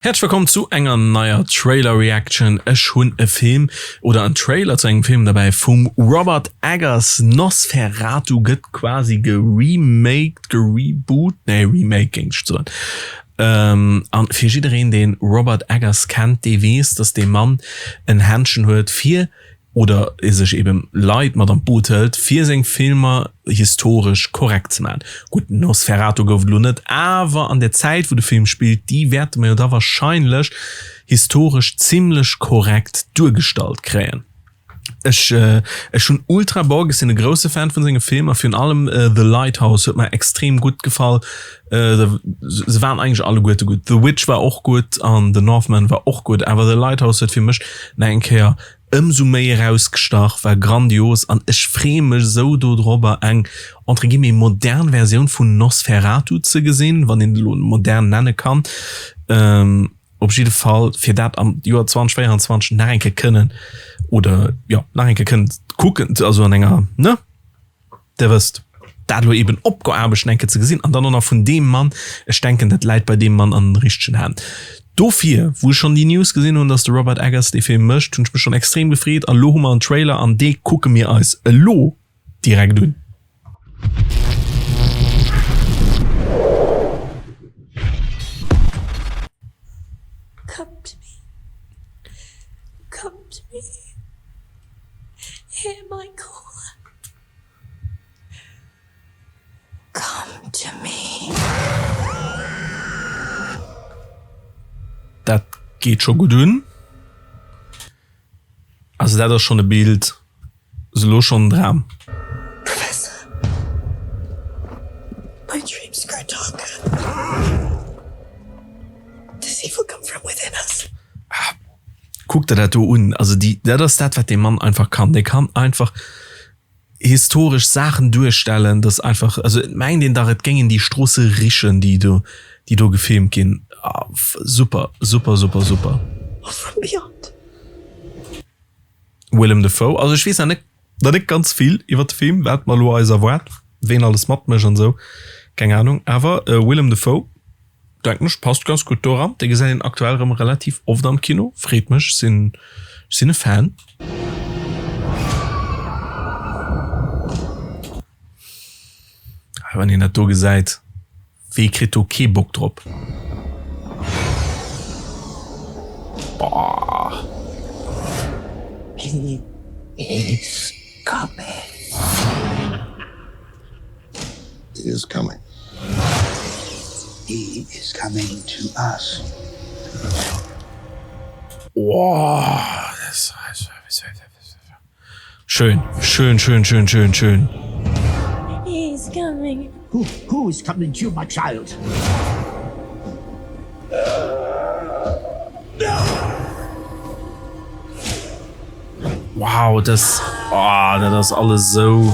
Häerzlech wëllkomm zu enger neier Trailer Reaction. Ech hunn e Film oder en Trailer zu engem Film derbäi vum Robert Eggers. Nosferatu gëtt quasi geremaked, gereboot, nee remake géing ech soen. An fir jiddereen deen Robert Eggers kennt, dee weess, dass dee Mann en Händchen huet fir oder e sech eben Leit mat an d'Boot hëlt, fir seng Filmer historesch korrekt ze maachen. Gutt, Nosferatu gouf et elo net, awer an der Zäit wou de Film spillt, déi wäerte mer jo da wahrscheinlech historesch zimlech korrekt duergestallt kréien. Ech ech hunn ultra Bock, ech sinn e grousse Fan vun senge Filmer, virun allem The Lighthouse huet mer extrem gutt gefall. Se waren eigentlech alleguerte gutt, The Witch war och gutt an The Northman war och gutt, awer The Lighthouse huet fir mech nach eng Kéier ëmsou méi erausgestach, war grandios an ech freeë mech esou dodrobber eng entre guillemets modern Versioun vun Nosferatu ze gesinn, wann een et elo modern nenne kann. Op jidde Fall fir dat am Joer 2024 nach eng Kéier kënnen oder jo nach eng Kéier kënnen kucken, also an enger, ne? Der wësst, dat elo eben opgeaarbecht eng Kéier ze gesinn an dann och nach vun deem Mann, ech denken, dat läit bei deem Mann an den richtegen Hänn. Dofir, wou ech schonn déi News gesinn hunn, dass de Robert Eggers dee Film mécht, hunn ech mech schonn extrem gefreet an elo hu mer en Trailer an dee kucke mir eis elo direkt un. Come to me. Come to me. Hear my call. Come to me. Dat geet scho gutt un. Also dat ass schonn e Bild, ass elo schonn en Dram. Professor, my dreams grow darker. Does evil come from within us? Kuck der dat do un, also déi, dat ass dat wat dee Mann einfach kann, dee kann einfach historesch Saachen duerstellen, dass einfach, also et mengt een dach et géingen déi Stroosse richen, déi do, déi do gefilmt ginn. Super, super, super, super. Or from beyond. Willem Dafoe, also ech weess nach net, nach net ganz vill iwwert de Film, wat mer elo eis erwaart, ween alles matmécht an esou, keng Ahnung, awer Willem Dafoe Denken ech passt ganz gutt do eran. Dee gesäit een aktuell rëm relativ oft am Kino. Freet mech, sinn sinn e Fan. Wann een dat do gesäit, wee kritt do kee Bock drop? Boah. He is coming. He is coming. He is coming to us. Schön, schön, schön, schön, schön, schön. He is coming. Who, who is coming to you, my child? Wow, das, oh, dat ass alles esou.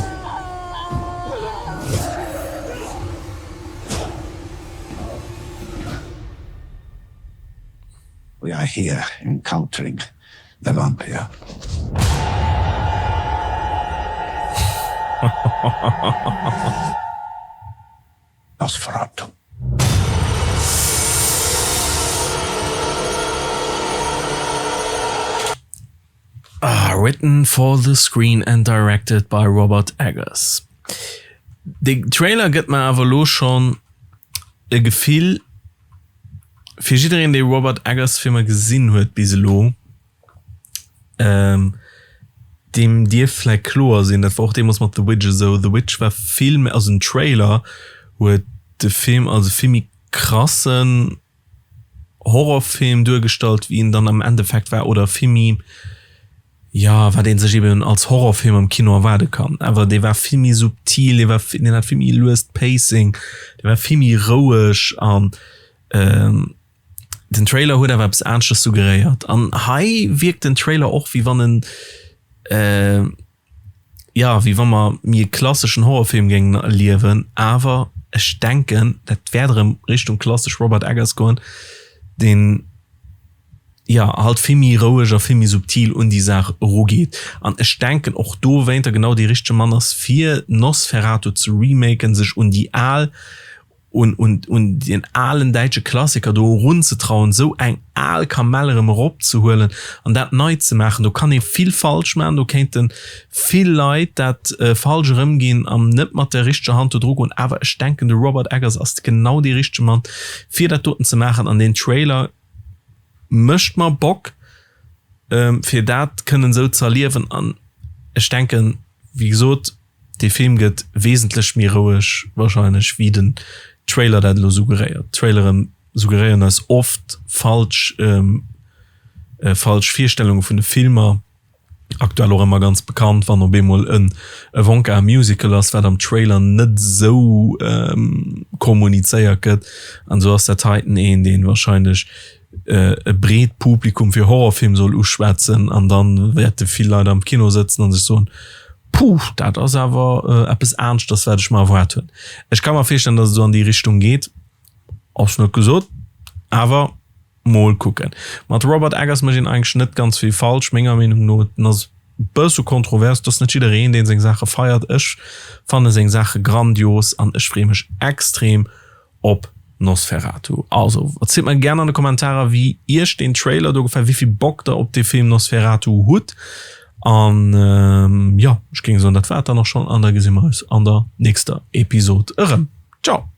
We are here encountering the vampire. Nosferatu. Ah, written for the screen and directed by Robert Eggers. De Trailer gëtt mer awer elo schonn e Gefill, fir jiddereen dee Robert Eggers Filmer gesinn huet bis elo, Deem dierf vläit kloer sinn, dat war och deemools mat The Witch esou, The Witch war vill méi, also den Trailer huet de Film als e vill méi krassen Horrorfilm duergestallt, wéi en dann am Endeffekt war, oder vill méi, jo, wat ee sech eben als Horrorfilm am Kino erwaarde kann. Awer dee war vill méi subtil, dee war, deen hat vill méi luest Pacing, dee war vill méi roueg an Den Trailer huet awer eppes aneschters suggeréiert. An hei wierkt den Trailer och wéi wann en äh, ja, wéi wa mer méi e klasseschen Horrorfilm géingen erliewen. Awer ech denken, dat wäert erëm Richtung klassesch Robert Eggers goen, deen ja halt vill méi roueg a vill méi subtil un déi Saach erugeet. An ech denken och dowéinter genau dee richtege Mann ass fir Nosferatu ze remaken, sech un déi al. un, un, un deen alen däitsche Klassiker do erunzetrauen, esou eng al Kamell erëm eropzehuelen an dat nei ze maachen. Do kann ee vill falsch maachen, do kéinte vill Leit dat falsch erëmginn an net mat der richteger Hand do dru goen. Awer ech denken, de Robert Eggers ass genau dee richtege Mann, fir dat doten ze maachen. An deen Trailer mécht mer Bock, fir dat kënnen esou ze erliewen. An ech denken, wéi gesot, Dee Film gëtt wesentlech méi roueg wahrscheinlech wéi den Trailer dat elo suggeréiert. Traileren suggeréieren eis oft falsch falsch Virstellunge vun de Filmer. Aktuell och ëmmer ganz bekannt, wann op eemol en e Wonka e Musical ass, wat am Trailer net esou kommunizéiert gëtt. An esou ass dat heiten een, deen wahrscheinlech e breet Publikum fir Horrorfilm soll uschwätzen an dann wäerte vill Leit am Kino sëtzen an sech soen, Puh, dat ass awer eppes aneschters wat ech mer erwaart hunn. Ech ka mer virstellen, datt et esou an déi Richtung geet, ass net gesot, awer mol kucken. Mat Robert Eggers mécht een eigentlech net ganz vill falsch, menger Meenung no. En ass e bësse kontrovers, et ass net jiddereen, dee seng Saache feiert. Ech fanne seng Saache grandios an ech freeë mech extrem op Nosferatu. Also erzielt mer gern an de Kommentarer wéi iech deen Trailer do gefält, wéivill Bock der op dee Film Nosferatu hutt an jo, ech géing soen dat war et dann och schonn an da gesi mer eis an der nächster Episode erëm. Ciao!